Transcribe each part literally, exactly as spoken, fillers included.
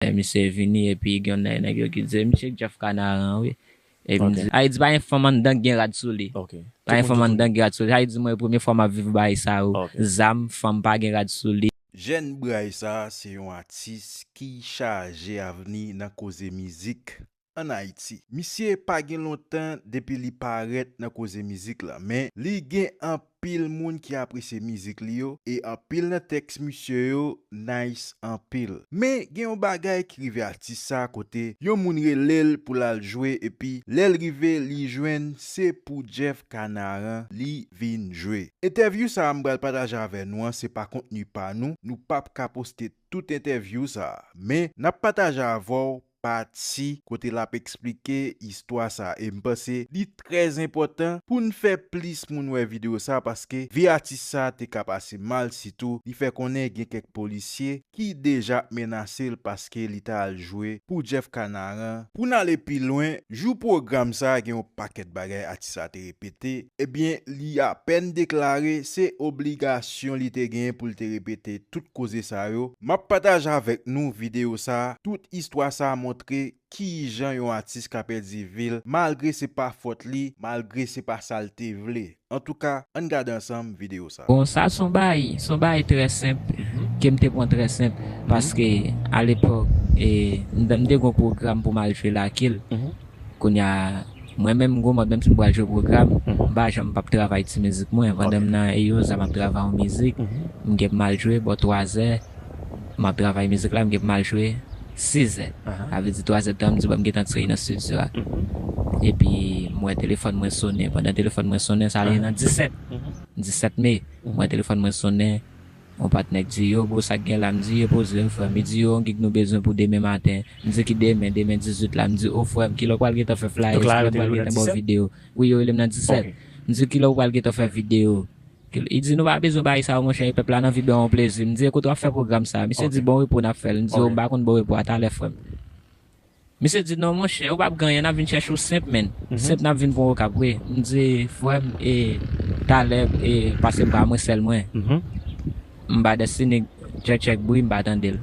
E misye vini, epi gen yon nèg, nèg yo ki di, "Misye Jeff Kanaran, wi." Epi m di, "A, e di pa gen fanm anndan ki gen rad sou li. Pa gen fanm anndan ki gen rad sou li." Sa e di mwen, premye fwa m ap viv bagay sa yo. Zam, fanm pa gen rad sou li. Jèn bray sa a se yon atis ki chaje avni nan koze mizik ann Ayiti. Misye pa gen lontan depi li parèt nan koze mizik la, men li gen anpil moun ki apresye mizik li yo, e anpil nan tèks misye yo nice anpil. Men gen yon bagay ki rive atis sa kote yon moun rele l pou l al jwe, epi lè l rive, li jwenn se pou Jeff Kanaran li vin jwe. Entèvyou sa a m pral pataje avè nou an, se pa kontni pa nou, nou p ap ka poste tout entèvyou sa a, men n ap pataje avè w pati kote l ap eksplike istwa sa a, e m panse li trè enpòtan pou n fè plis moun wè videyo sa a, paske vi atis sa a te ka pase mal, sitou li fè konnen gen kèk polisye ki deja ap menase l paske li t al jwe pou Jeff Kanaran. Pou n ale pi lwen, jou pwogram sa a gen yon pakèt bagay atis sa a te repete, ebyen, li apèn deklare se obligasyon li te genyen pou l te repete tout koze sa yo. M ap pataje avèk nou videyo sa a, tout istwa sa a montre kijan yon atis ka pèdi vi l, malgre se pa fòt li, malgre se pa sa l te vle. Antouka, ann gade ansanm videyo sa a. Bon, sa se yon bagay, se yon bagay trè senp, ke m te pran trè senp, paske alepòk, e, m, m te gen yon pwogram pou m al jwe lakil. Kounye a, mwen menm, m gon mòd, menm si m pral jwe pwogram, m pa janm p ap travay ti mizik mwen. Pandan m nan Eyoza, m ap travay yon mizik, m gen pou m al jwe bò twazè, m ap travay mizik la, m gen pou m al jwe sizè. Sa vle di twazè tan, m di, "Bon, m gentan trè nan estidyo a." Epi, m wè telefòn mwen sonnen. Pandan telefòn mwen sonnen, sa ale nan disèt. Disèt me, m wè telefòn mwen sonnen. Yon patnè k di, "Yo, bro, sa k gen la?" M di, "Yo, poze, frè m." Li di, "Yo, yon gig nou bezwen pou demen maten." M di, "Ki demen?" "Demen dizuit la." M di, "O, frè m, kilè w pral gentan fè flyers? Kilè w pral gentan ba w videyo?" Wi, yo rele m nan disèt. M di, "Kilè w pral gentan fè videyo?" Li di, "Nou pa bezwen bagay sa yo, monchè, pèp la nan vi ba w yon plezi." M di, "E kote w ap fè pwogram sa a?" Misye di, "Bon repo n ap fè l." M di, "O, m pa konn bon repo a, talè, frè m." Misye di, "Non, monchè, ou p ap gen anyen, n ap vin chèche w senp, menn. Senp n ap vin pran Okap, wi." M di, "Frè m, e, talè, e, pase m pa mwen sèl mwen." M ba Destiny tchèk tchèk bri, m pa tande l.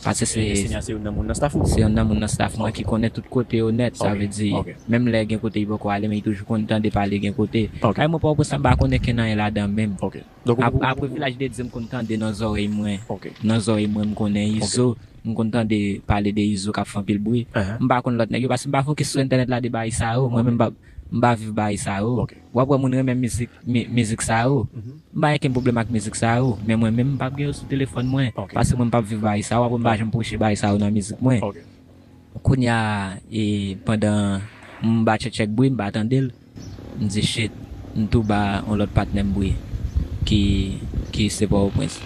Paske se, Destiny a se youn nan moun nan staff ou? Se youn nan moun nan staff mwen ki konnen tout kote yo nèt, sa vle di, menm lè gen kote li poko ale, men li toujou konn tande pale gen kote. Kay mwen Pòtoprens la, m pa konnen kenn anyen ladan menm. Apre Vilaj de Dye, m konn tande nan zòrèy mwen. Nan zòrèy mwen, m konnen Izo. M konn tande pale de Izo k ap fè anpil bri. M pa konn lòt nèg yo, paske m pa fokis sou entènèt la de bagay sa yo. Mwen menm, m pa, m pa viv bagay sa yo. W ap wè moun renmen mizik, mi-, mizik sa yo. M pa gen kenn pwoblèm ak mizik sa yo. Men mwen menm, m p ap gen yo sou telefòn mwen. Paske mwen, m p ap viv bagay sa yo. W ap wè m pa janm pwoche bagay sa yo nan mizik mwen. Kounye a, e, pandan m ba tchèk tchèk bri, m pa tande l. M di, "Shit." M tou ba yon lòt patnè m bri ki, ki se Pòtoprens.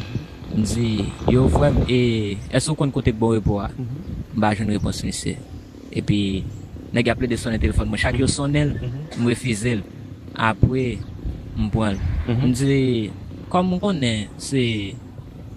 M di, "Yo, frè m, e, èske w konn kote k bon repo a?" M pa jwenn repons misye. Epi, nèg yo ap plede sonnen telefòn mwen. Chak yo sonnen l, m refize l. Apre, m pran l. M di, "Kòm ou konnen, se,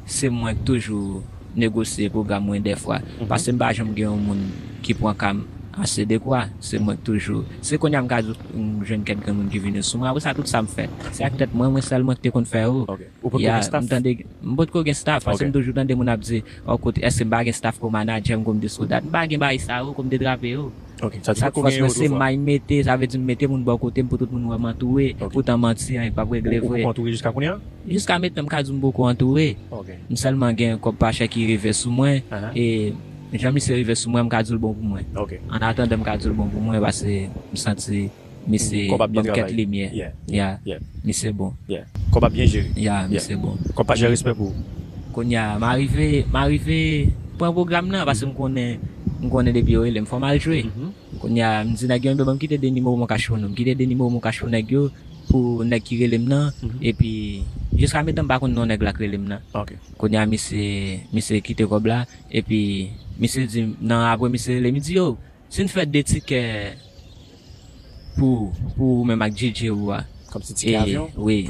se mwen k toujou negosye pwogram mwen dèfwa." Paske m pa janm gen yon moun ki pran ka m ase dekwa. Se mwen k toujou. Se kounye a m ka di w, m jwenn kèk granmoun ki vini sou mwen. Apre sa, tout sa m fè, se ak tèt mwen, mwen sèlman ki te konn fè yo. Ou potko gen staff? M tande, m potko gen staff, paske m toujou tande moun ap di, "O, kote, èske m pa gen staff ko manadjè m, ko m dis ko dat?" M pa gen bagay sa yo, ko m te trape yo. Sa k fòs mwen, se may m mete, sa vle di m mete moun bò kote m pou tout moun wè m antoure. Poutan manti, anyen p ap regle vre. Ou poko antoure jiska kounye a? Jiska mentnan, m ka di w m poko antoure. M sèlman gen kòb pa chè ki rive sou mwen, e jan misye rive sou mwen, m ka di w l bon pou mwen. An atandan, m ka di w l bon pou mwen, paske m santi misye ban m kèk limyè. Ya. Misye bon. Kòb ap byen jere. Ya, misye bon. Kòb pa jere, respè pou ou. Kounye a, m arive, m arive pran pwogram nan, paske m konnen, m konnen depi yo rele m, fò m al jwe. Kounye a, m di nèg yo, "Enben, ban m kite de nimewo Mon Cash pou nou." M kite de nimewo Mon Cash pou nèg yo, pou nèg ki rele m nan. Epi, jiska mentnan, m pa konn non nèg la k rele m nan. Kounye a, misye, misye kite kòb la, epi misye di, nan apre misye rele m, li di, "Yo, si n fè de tikè pou, pou ou menm ak D J ou a." Kòmsi tikè avyon? Wi.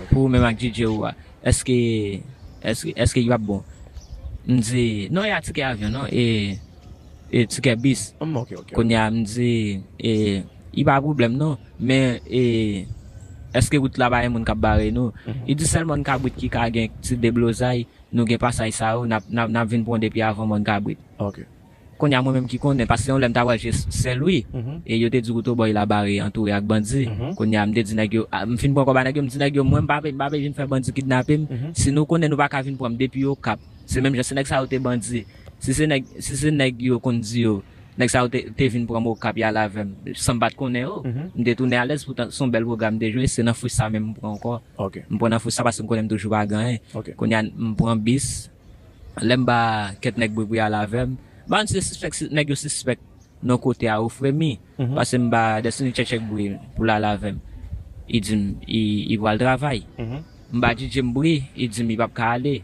Pou ou menm ak D J ou a. Èske, èske, èske y ap bon? M di, "Non, e pa tikè avyon, non, e, e tikè bis." Kounye a, m di, "E, li pa pwoblèm, non, men, e, èske wout la pa gen moun k ap bare nou? Li di sèl mòn kabrit ki ka gen ti deblozay, nou gen pasaj sa yo, n ap, n ap, n ap vin pran w depi avan mòn kabrit. Kounye a mwen menm ki konnen, paske yon lè m ta pral chez Sè Lwi, e yo te di wout Obòy la bare, antoure ak bandi. Kounye a m te di nèg yo, a, m fin pran kòb a nèg yo, m di nèg yo, mwen m pa pe, m pa pe vin fè bandi kidnape m. Si nou konnen nou pa ka vin pran m depi Okap, se menm jan si nèg sa yo te bandi. Si se nèg, si se nèg yo konn di yo, nèg sa yo te, te vin pran m Okap, y al avè m, san m pa t konnen yo. M te tounen alèz, poutan se yon bèl pwogram m te jwe, se nan Frisa menm m pran ankò. M pran nan Frisa paske m konnen m toujou pa gen anyen. Kounye a m pran bis, lè m ba kèk nèg bri pou y al avè m. M pa konn si se sispèk, si nèg yo sispèk nan kote a ofre m li. Paske m ba Destiny Tchèk Tchèk bri pou l al avè m. Li di m, li, li pral travay. M ba D J m bri, li di m li p ap ka ale.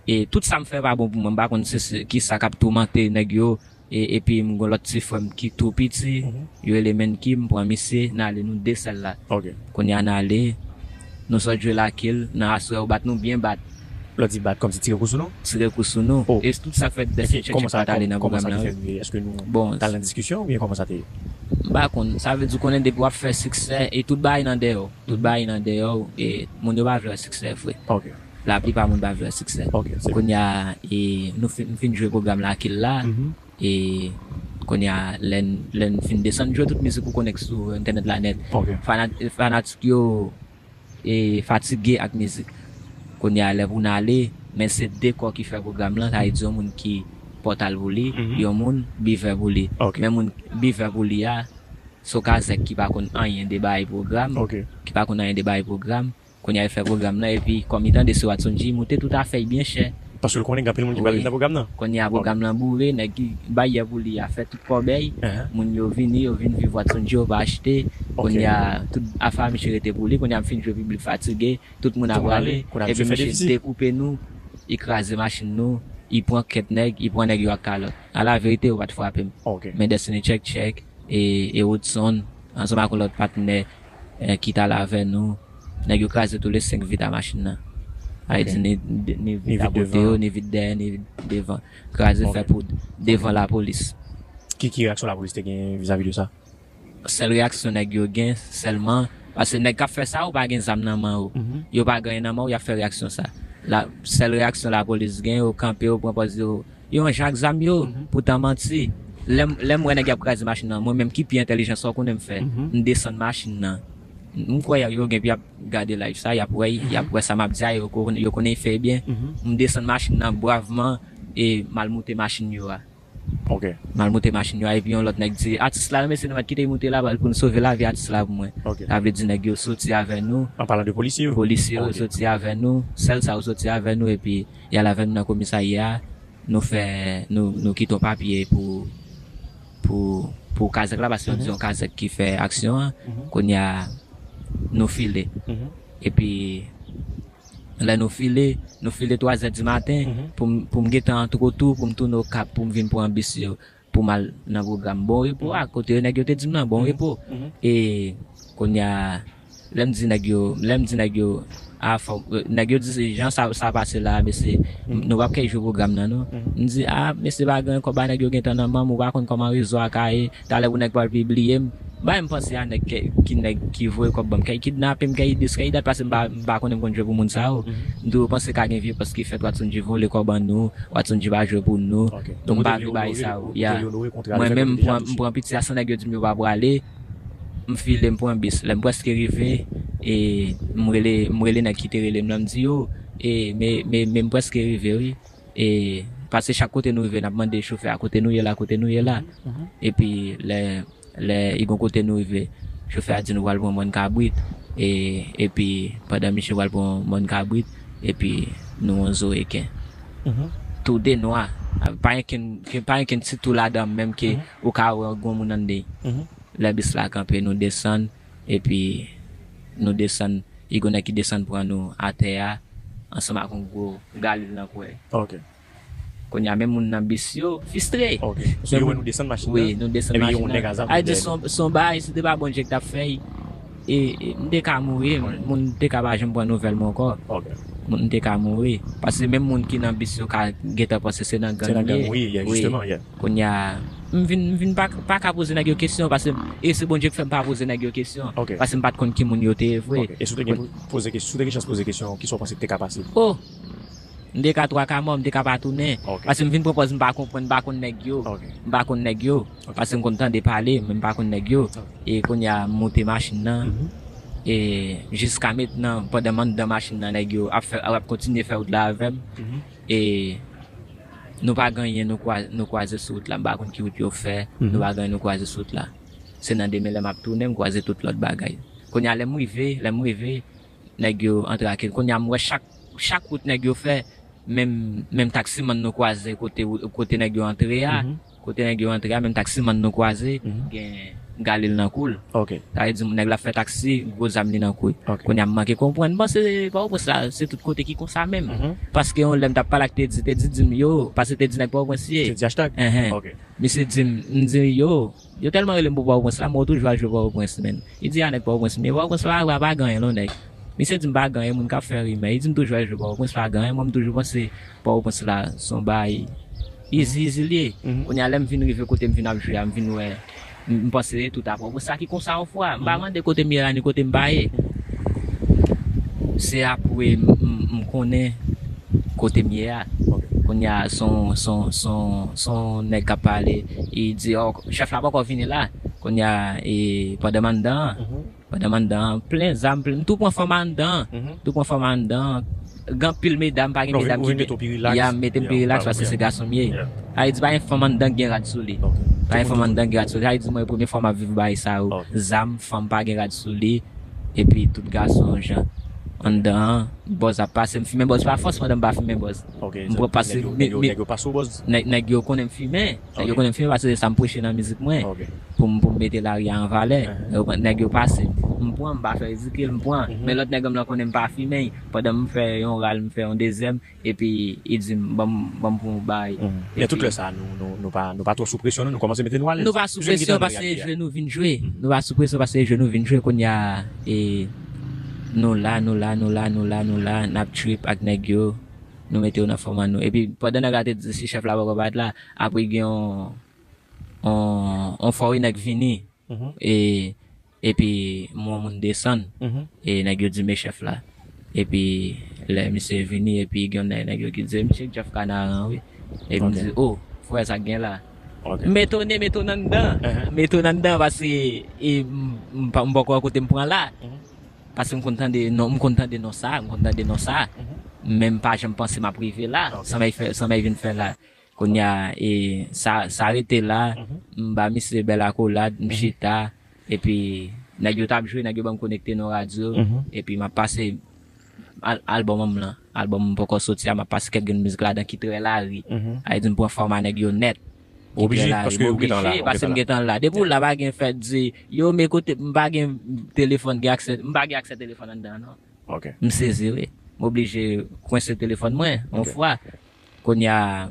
E tout sa m fè pa bon pou mwen, m pa konn se, se kisa k ap toumante nèg yo. E, epi m gon lòt ti frè m ki tou piti, yo rele Menki, m pran misye, n ale nou de sèl la. Kounye a n ale, nou sot jwe lakil, nan aswè yo bat nou byen bat. Lè w di bat, kòmsi tire kou sou nou? Tire kou sou nou. E tout sa k fè Destiny Tchèk Tchèk pa t ale nan pwogram nan. Kòman sa te fè rive? Èske nou t al nan diskisyon oubyen kòman sa te ye? M pa konn. Sa vle di w konnen depi w ap fè siksè, e tout bagay nan dèyè w. Tout bagay nan dèyè w, e moun yo pa vle wè siksè vre. Laplipa moun pa vle wè siksè. Kounye a, e, nou fin, m fin jwe pwogram lakil la. E kounye a, lè n, lè n fin desann, jwe tout mizik ou konnen k sou entènèt la nèt. Fana-, fanatik yo, e, fatige ak mizik. Kounye a, lè pou n ale, men se de kò ki fè pwogram lan, sa vle di yon moun ki pòtal pou li, yon moun bivè pou li. Men moun bivè pou li a, se yon kazèk ki pa konn anyen de bagay pwogram, ki pa konn anyen de bagay pwogram. Kounye a, li fè pwogram lan, epi kòm li tande se Watson G, li moute tout afè, li byen chè. Paske l konnen gen anpil moun ki pral vin nan pwogram nan. Kounye a, pwogram lan boure, nèg ki bay yè pou li a fè tout kòbèy. Moun yo vini, yo vin viv Watson G, yo pa achte. Kounye a, tout afè a misye rete pou li. Kounye a, m fin jwe, piblik fatige, tout moun ap prale. Epi misye dekoupe nou, li kraze machin nou, li pran kèk nèg, li pran nèg yo ak kalòt. Alaverite, yo pa t frape m. Men Destiny Tchèk Tchèk, e, e Woodson, ansanm ak yon lòt patnè, e, ki t al avè nou. Nèg yo kraze tou le senk vit a machin nan. Sa vle di ni, ni vit a kote yo, ni vit dèyè, ni vit devan. Kraze fè poud devan lapolis. Ki, ki reyaksyon lapolis te gen vizavi de sa? Sèl reyaksyon nèg yo gen, sèlman, paske nèg k ap fè sa yo pa gen zam nan men yo. Yo pa gen anyen nan men yo, y ap fè reyaksyon sa. La, sèl reyaksyon lapolis gen, yo kanpe, yo pran pòz yo, yo yon jan ak zam yo, poutan manti. Lè m, lè m wè nèg y ap kraze machin nan, mwen menm ki pi entèlijan, sa w konnen m fè? M desann machin nan. M kwè yo gen pou y ap gade live sa, y ap wè, y ap wè sa m ap di a, yo kon-, yo konnen fè byen. M desann machin nan bravman e m al moute machin yo a. M al moute machin yo a, epi yon lòt nèg di, atis la, mesye, nou mèt kite l moute la, pou n sove lavi atis la pou mwen. Sa vle di nèg yo soti avè nou. An palan de polisye yo? Polisye yo soti avè nou, sèl sa yo soti avè nou, epi y al avè nou nan komisarya a. Nou fè, nou, nou kite yon papye pou, pou, pou kazèk la, paske yo di yon kazèk ki fè aksyon an. Kounye a, nou file. Epi, lè nou file, nou file twazè di maten, pou m, pou m gentan antwotou, pou m tounen Okap, pou m vin pran bis yo, pou m al nan pwogram Bon Repo a, kote yo nèg yo te di m nan, Bon Repo. E kounye a, lè m di nèg yo, lè m di nèg yo, a, fòk, nèg yo di, jan sa, sa pase la, mesye, nou p ap kay jwe pwogram nan, non. M di, a, mesye, pa gen kòb a nèg yo gentan nan men m, ou pa konn kòman rezo a ka ye, talè pou nèg pral pibliye m. Bay m panse a nèg ke, ki nèg ki voye kòb ban m, kay kidnape m, kay dis, kay dat, paske m pa, m pa konnen m konn jwe pou moun sa yo. M toujou panse ka gen vye pòs ki fèt, Watson G vole kòb an nou, Watson G pa jwe pou nou. M pa vle bay sa yo. Ya. Mwen menm, m pran, m pran piti a san nèg yo di m yo pa prale. M file, m pran bis. Lè m prèske rive, e m rele, m rele nèg ki te rele m lan, m di yo, e, men, men, men m prèske rive, wi. E, paske chak kote nou rive, n ap mande chofè a, kote nou ye la, kote nou ye la. Epi, lè, lè, i gon kote nou rive, chofè a di nou pral pran mòn kabrit. E, epi, pandan misye pral pran mòn kabrit, epi nou yon zo reken. Tou de nwa. Pa gen kenn, pa gen kenn ti tou ladan menm ke ou ka wè yon gwo moun anndan. Lè bis la kanpe, nou desann, epi nou desann, i gon nèg ki desann pran nou atè a, ansanm ak yon gwo galil nan kwen. Kounye a, menm moun nan bis yo, fistre. Paske yo wè nou desann machin nan. Wi, nou desann machin nan. Epi yon nèg a zam dèyè nou. Ay di se yon, se yon bagay, si te pa Bondye ki t ap fè l, e, e, m te ka mouri, moun te ka pa janm pran nouvèl mwen ankò. Moun te ka mouri. Paske menm moun ki nan bis yo ka gentan panse se nan gang li ye. Wi, wi. Kounye a, m vin, m vin pa, pa ka poze nèg yo kesyon, paske, e se Bondye k fè m pa poze nèg yo kesyon, paske m pa t konn ki moun yo te ye vre. Ok. E si w te gen pou poze kesyon, si w te gen chans poze kesyon, kisa w panse ki te ka pase? Oh! M te ka twa ka mò, m te ka pa tounen. Ok. Paske m vin pran pòz m pa konprann, m pa konn nèg yo. Ok. M pa konn nèg yo. Ok. Paske m konn tande pale, men m pa konn nèg yo. Ok. E kounye a, m monte machin nan. Mhm. E jiska mentnan, pandan m anndan machin nan, nèg yo ap fè, ap kontinye fè wout la avè m. Mhm. E nou pa gen anyen, nou kwa-, nou kwaze sou wout la. M pa konn ki wout yo fè. Mhm. Nou pa gen anyen, nou kwaze sou wout la. Se nan demen lè m ap tounen, m kwaze tout lòt bagay. Kounye a, lè m rive, lè m rive, nèg yo antrake. Kounye a, m wè chak, chak wout nèg yo fè, menm, menm taksimann nou kwaze kote, kote nèg yo antre a, mhm, kote nèg yo antre a, menm taksimann nou kwaze, mhm, gen galil nan kou l. Ok. Sa vle di, nèg la fè taksi, gwo zam li nan kou l. Ok. Kounye a, m manke konprann. M panse Pòtoprens la, se tout kote ki konsa menm. Mhm. Paske yon lè m t ap pale ak Teddy, Teddy di m, yo, paske Teddy nèg Pòtoprens li ye. Teddy hashtag? Enhen. Ok. Misye di m, m di, yo, yo tèlman rele m pou Pòtoprens la, mwen toujou al jwe Pòtoprens, menn. Li di, a, nèg Pòtoprens, men Pòtoprens pa, pa, pa gen anyen non, nèg. Misye di m pa gen anyen, moun k ap fè rimè. Li di m toujou al jwe Pòtoprens, pa gen anyen, mwen m toujou panse Pòtoprens la, se yon bagay izi, izi li ye. Mhm. Kounye a, lè m vin rive kote m vin ap jwe a, m vin wè, m, m panse tout a Pòtoprens la ki konsa yon fwa. M pa, mhm, mande kote m ye la, ni kote m pa ye. Se apre m, m, m konnen kote m ye a. Ok. Kounye a, se yon, se yon, se yon, se yon nèg k ap pale, li di, o, chèf la poko vini la. Kounye a, e, pandan m anndan an, mhm, pandan m anndan an, plen zam, plen, m tou pran fanm anndan an. Mhm. Tou pran fanm anndan an. Gen anpil medam, pa gen medam ki, ya, m mete m pi rilaks paske se gason m ye. Sa vle di, pa gen fanm anndan ki gen rad sou li. Ok. Pa gen fanm anndan ki gen rad sou li. Sa vle di, mwen, premye fwa m ap viv bagay sa yo. Ok. Zam, fanm pa gen rad sou li. Epi tout gason yon jan. Anndan an, bòz ap pase, m fimen bòz pa fòs pandan m pa fimen bòz. Ok, m pran pase, nèg yo, nèg yo, nèg yo pase w bòz? Nèg, nèg yo konnen m fimen. Nèg yo konnen m fimen paske se sa m preche nan mizik mwen. Ok. Pou m, pou m mete lari a an valè. Nèg yo pran, nèg yo pase. M pran, m pa fè ridikil, m pran. Mhm. Men lòt nèg lan konnen m pa fimen. Pandan m fè yon ral, m fè yon dezyèm, epi li di m, ban m, ban m pou yon bagay. Mhm. Men tout lè sa, nou, nou, nou pa, nou pa twò sou presyon, non, nou kòmanse mete nou alèz. Nou pa sou presyon paske se jwe nou vin jwe. Mhm. Nou pa sou presyon paske se jwe nou vin jwe. Kounye a, e, nou la, nou la, nou la, nou la, nou la, n ap trip ak nèg yo. Nou mete yo nan fòm an nou. Epi, pandan nèg la te di si chèf la poko parèt la, apre gen yon, yon, yon fòre nèg vini. Mhm. E, epi, m wè yon moun desann. Mhm. E nèg yo di, men chèf la. Epi, lè misye vini, epi gen yon nèg, nèg yo ki di, misye Jeff Kanaran, wi. Epi m di, o, frè, sa k gen la? Ok. M etone, m etone anndan. Mhm. M etone anndan paske, e, m, m pa, m poko wè kote m pran la. Mhm. Paske m konn tande non, m konn tande non sa, m konn tande non sa. Mhm. Men m pa janm panse m ap rive la, ok, sa m ap fè, sa m ap vin fè la. Kounye a, e, sa, sa rete la, mhm, m ba misye bèl akolad, m, mhm, chita, epi nèg yo t ap jwe, nèg yo ban m konekte nan radyo, mhm, epi m ap pase al-, albòm an m lan. Albòm m poko soti a, m ap pase kèk grenn mizik ladan ki trè lari. Mhm. Sa vle di m pran fòma nèg yo nèt. Oblije, paske ou gentan la, ou gentan la. Depi w la, pa gen fè di, yo, men kote, m pa gen telefòn, gen aksè, m pa gen aksè telefòn anndan, non. Ok. M sezi, wi. M oblije kwense telefòn mwen, yon fwa. Kounye a,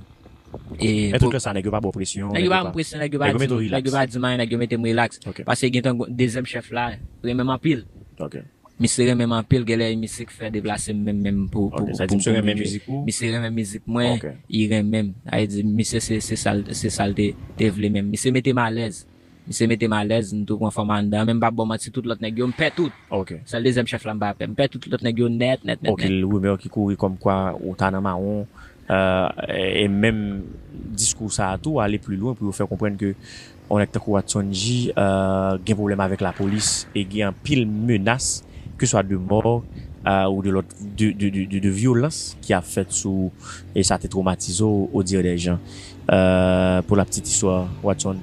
e, men tout lè sa, nèg yo pa ba w presyon, nèg yo pa ban m presyon, nèg yo pa di m anyen, nèg yo mete m rilaks. Ok. Paske gentan dezyèm chèf la, renmen m anpil. Ok. Misye renmen m anpil, genlè e misye k fè deplase m menm, menm pou, pou, pou, pou m vin jwe. Misye renmen mizik mwen, li renmen m. Sa vle di, misye se, se sa l, se sa l te, te vle menm. Misye mete m alèz. Misye mete m alèz, m tou pran fòm anndan. Men m p ap ba w manti, tout lòt nèg yo, m pè tout. Ok. Sèl dezyèm chèf la m pa pè. M pè tout lòt nèg yo nèt, nèt, nèt, nèt. Wi, rimè ki kouri kòmkwa ou ta nan mawon. Euh, e menm diskou sa a tou ale pli lwen pou yo fè konprann ke yon nèg tankou Watson G, euh, gen pwoblèm avèk lapolis e gen anpil menas, ke swa de mò, euh, ou de lòt, de, de, de, de, de vyolans ki ap fèt sou, e sa te twomatize w, au dire des gens. Euh, pour la petite histoire, Watson,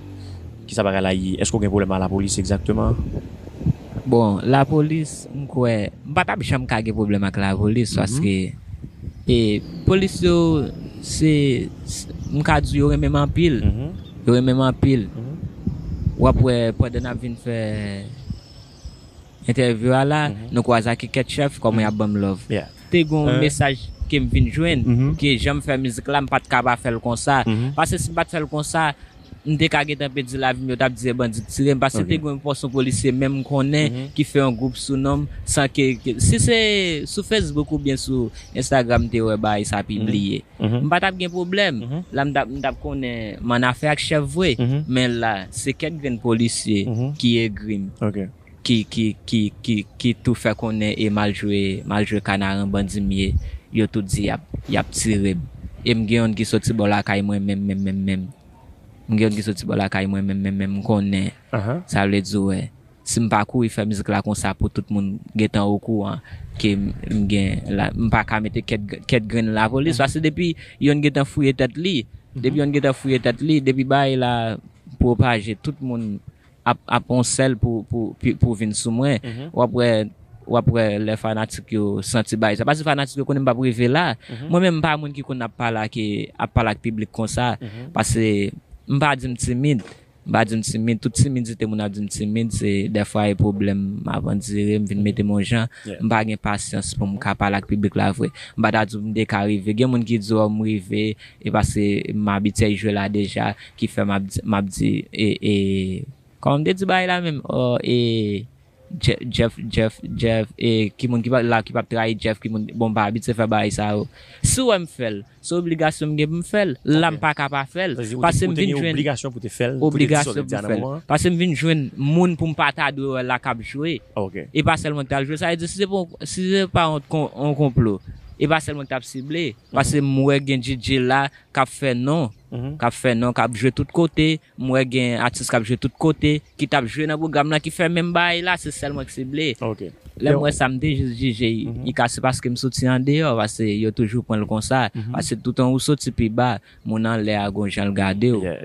kisa bagay la ye? Èske w gen pwoblèm ak lapolis egzakteman? Bon, lapolis, m kwè, m pa t ap janm ka gen pwoblèm ak lapolis, paske, e, polis yo, se, se, m ka di yo renmen m anpil. Yo renmen m anpil. W ap wè, pandan n ap vin fè entèvyou a la, nou kwaze ak kèk chèf, kòman y ap ban m love. Te gen yon mesaj ke m vin jwenn, ke jan m fè mizik la, m pa t ka pa fè l konsa. Paske si m pa t fè l konsa, m te ka gentan pèdi lavi m, yo t ap di se bandi k tire m, paske te gen yon pòs yon polisye menm m konnen ki fè yon gwoup sou non m, san ke, ke si se sou Facebook oubyen sou Instagram m te wè bagay sa pibliye. M pa t ap gen pwoblèm. La m t ap, m t ap konnen m annafè ak chèf vre. Men la, se kèk grenn polisye ki egri m, ki, ki, ki, ki, ki tou fè konnen e m al jwe, m al jwe Kanaran bandi m ye, yo tou di y ap, y ap tire m. E m gen youn ki soti bò lakay mwen menm, menm, menm, menm. M gen youn ki soti bò lakay mwen menm, menm, menm, m konnen. Sa vle di, wè, si m pa kouri fè mizik la konsa pou tout moun gentan okouran ke m, m gen la, m pa ka mete kèt, kèt grenn lapolis, paske depi youn gentan fouye tèt li, depi youn gentan fouye tèt li, depi bagay la pwopaje, tout moun ap, ap yon sèl pou, pou, pou, pou vin sou mwen. W ap wè, w ap wè lè fanatik yo santi bagay sa. Paske fanatik yo konnen m p ap rive la. Mwen menm, m pa moun ki konn ap pale ak, ap pale ak piblik konsa. Paske m pa di m timid. M pa di m timid. Tout timidite moun ap di m timid, se dèfwa e pwoblèm m ap andire, m vin mete m yon jan. M pa gen pasyans pou m ka pale ak piblik la vre. M pa ta di w m te ka rive. Gen moun ki di w m rive, e paske m abitye jwe la deja, ki fè m ap di, m ap di, e, e, kòman m te di bagay la menm? Ò, e, Jeff, Jeff, Jeff, Jeff, e, ki moun ki pa, la, ki p ap trayi Jeff, ki moun, bon, m pa abitye fè bagay sa yo. Si w wè m fè l, se obligasyon m gen pou m fè l. La, m pa ka pa fè l. Paske m vin jwenn obligasyon pou te fè l. Paske m vin jwenn moun pou m pa ta dwe wè la k ap jwe. E pa sèl mwen ki t ap jwe. Sa vle di, si se pa, si se pa yon kon-, yon konplo, e pa sèl mwen ki t ap sible. Paske m wè gen D J la k ap fè non, k ap fè non, k ap jwe tout kote. M wè gen atis k ap jwe tout kote, ki t ap jwe nan pwogram lan, ki fè menm bagay la, se sèl mwen k sible. Lè m wè sa, m te jis jije, i ka se paske m soti andeyò, paske yo toujou pran l konsa. Paske toutan ou soti pi ba, moun anlè a gon jan l gade w.